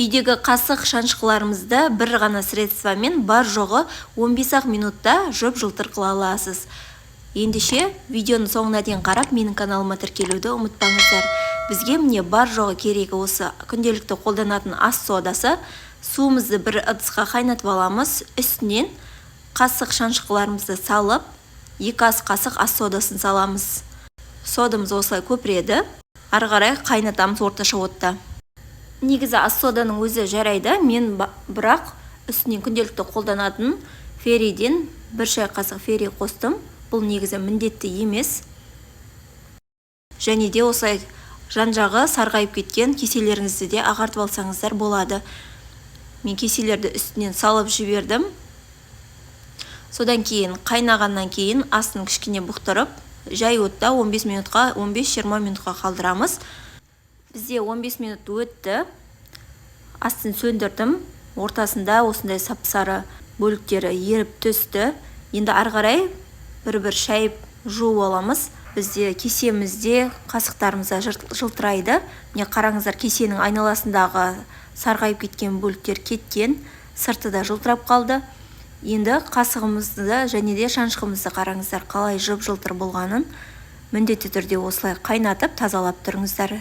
Үйдегі қасық, шанышқыларымызды бір ғана средствомен бар жоғы 15-ақ минутта жып-жылтыр қыла аласыз. Ендеше, видеоның соңына дейін қарап, менің каналыма тіркелуді ұмытпаңыздар. Бізге, міне, бар жоғы керегі осы күнделікті қолданатын ас содасы. Суымызды бір ыдысқа қайнатып аламыз. Үстінен қасық, шанышқыларымызды салып, 2 ас қасық ас содасын саламыз. Содамыз осылай көпіреді. Ары қарай қайнатамыз орташа отта. Негізі ас соданың өзі жарайды, мен бірақ үстінен күнделікті қолданатын Ферриден 1 шай қасық Ферри қостым. Бұл негізі міндетті емес. Және де осылай жан жағы сарғайып кеткен кеселеріңізді де ағартып алсаңыздар болады. Мен кеселерді үстінен салып жібердім. Содан кейін, қайнағаннан кейін, астын кішкене бұқтырып, жай отта 15 минутқа, 15-20 минутқа қалдырамыз. Бізде 15 минут өтті. Астын сөндірдім. Ортасында осындай сап сары бөліктері еріп түсті. Енді ары қарай бір бір шайып, жуып аламыз. Бізде кесемізде, қасықтарымыз да жылтырайды. Міне, қараңыздар, кесенің айналасындағы сарғайып кеткен бөліктер кеткен, сырты да жылтырап қалды. Енді қасығымызды және де шанышқымызды қараңыздар, қалай жып жылтыр болғанын. Міндетті түрде осылай қайнатып, тазалап тұрыңыздар.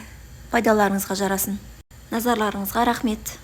Пайдаларыңызға жарасын. Назарларыңызға рахмет.